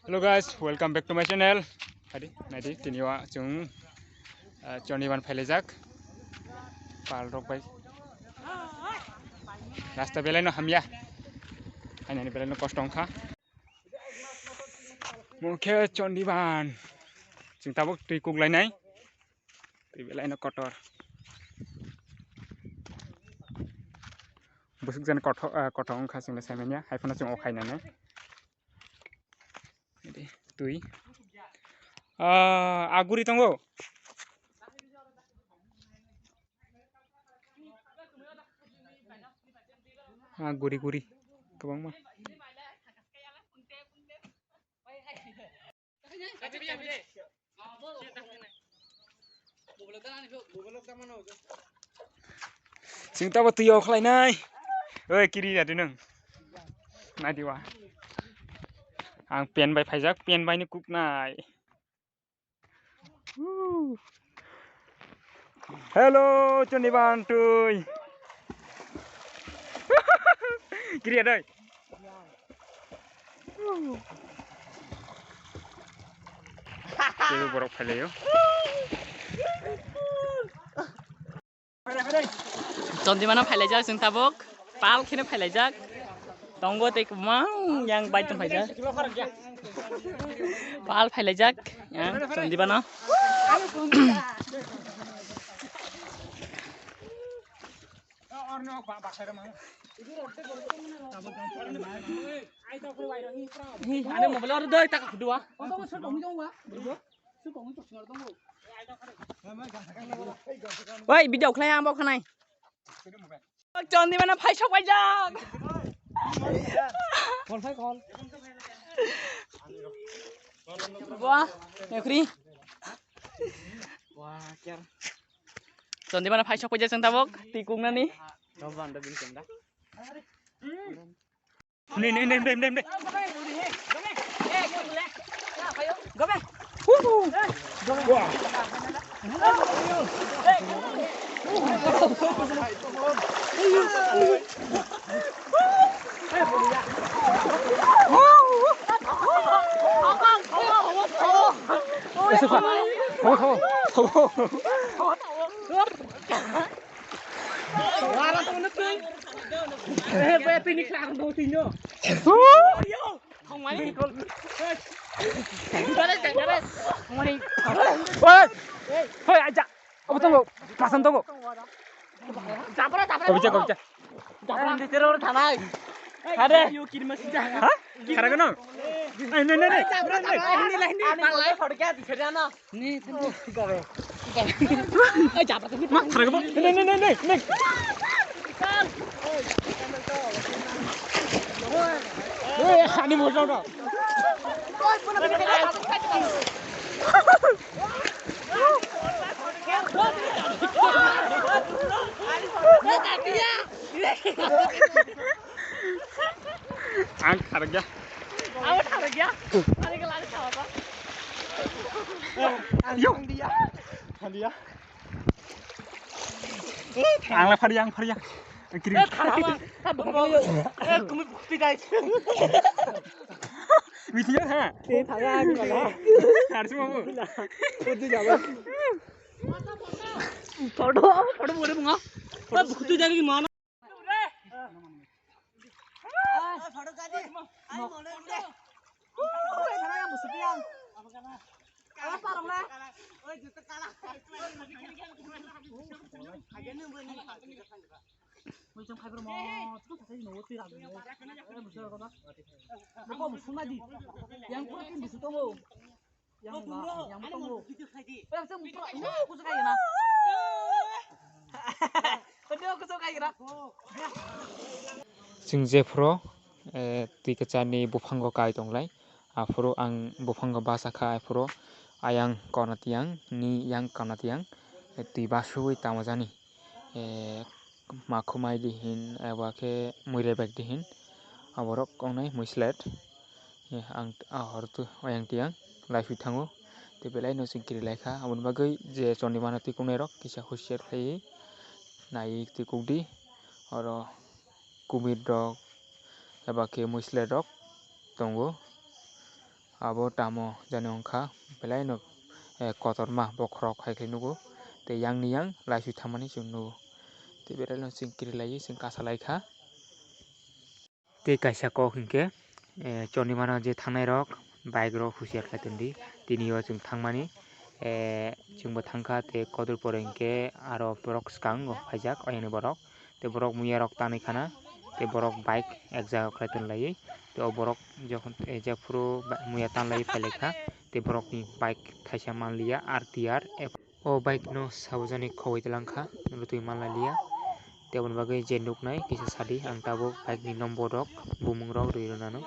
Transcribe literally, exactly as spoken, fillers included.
Hello guys, welcome back to my channel. Hadi, naidi, tini wa chung, ah, Chondiban phailajak. Pal rok bai. Rasta belai no hamya. Hainani belai no kosto wngkha. Mokhe Chondiban. Chwng tabuk twi kuklainai. Twi belai no kotor. Bwswk jani kothok, ah, kothok wngkha chwngno saimanya. Haiphano chwng o khainani. Twi. Ah, aguri tongo. Ah, guri guri. Kwbangma. Chwng tabo twi o khlainai. Oi, kiri ya dinung. Nai diwa. Ang pen bai phaijak, pen bai ni kuknai. Hello, Chondiban twi. Kiri ya dai. Kebo borok phailaio. Chondimano phailaijak chwng tabuk. Pal kheno phailaijak. Tongo tei kwbang yang bai tong phaijak. Pal phailaijak yang Chondimano. Ane mobile oro doi taka khudua. Oi, video khlai ang bo khanai. Chondimano phai sok paijak. Call phai call. Wah, mekri. Wah, kiar. Chondimano phai sok paijak chwng tabuk, twi kuknani. Roban da bin chwng da. Nei, nei, nei, nei, nei, nei. Ese pa. Thaw, thaw, thaw. Oi! Hoi, aja. Obo tongo, kasan tongo. Kobisa, kobisa. Are. Ha? Khara gano? Ei, nei, nei, nei. Nei, nei, nei, nei. Ei, ani mojang da. Ang kharga. Abo tharok ya. Ani ke lari thawa ba. Yo. Thandia. Ang la phariya, ang phariya. Kiri. Eh, thawa. Eh, kumi bukti dai. Mithiya ha. Te thawa, mithiya. Harsu babu. Udu jabo. Photo, photo bole bunga. Bukti dai ki mana. Yang pura tin busu tongo. Yang ma, yang ma tongo. Yang se pura, ini kusa kaya na. Ini kusa kaya na. Chwng jephuru, eh, twi kwcharni buphango kai tonglai. Aphuru ang buphango basa kha, aphuru ayang kona tiyang, ni yang kona tiyang, eh, twi basui tamo jani. Eh, Makhumai di hin, eba khe Muirebek di hin, aborok wngnai Muislet. Eh, ang a hor tu oyang tiyang laisui thango, tei belai no chwng kiri laikha. Aboni bagwi je Chondimano twi kungnai rok kisa husiar khlaiwi naiwi twi kukdi. Oro kumir rok eba khe Muislet rok tongo. Abo tamo jani wngkha belaino, eh, kotorma bokhorok hai khe nugo. Tei yang ni yang laisui thangmani chwng nugo. Tei belaino chwng kirilaiwi chwng kasalaikha. Tei kaisa kok hinkhe, eh, chondimano je thangnai rok bike rok husiar khlai tondi. Tini o chwng thangmani, eh, chwngbo thangkha tei kotor pore hinkhe aro borok swkango phaijak oyangni borok. Tei borok muya rok tanwi khana, tei borok bike ek jaga khlai tonlaiwi. Tei o borok jokhon, eh, jephuru ba-, muya tanlaiwi phailaikha, tei borokni bike thaisa manliya R T R. O bike no sabojani khogwi twlangkha, rwtwi manlaiya. Tei aboni bagwi je nuknai kisa sadi, ang tabuk bike ni nombor rok, bumung rok rwi rwnano.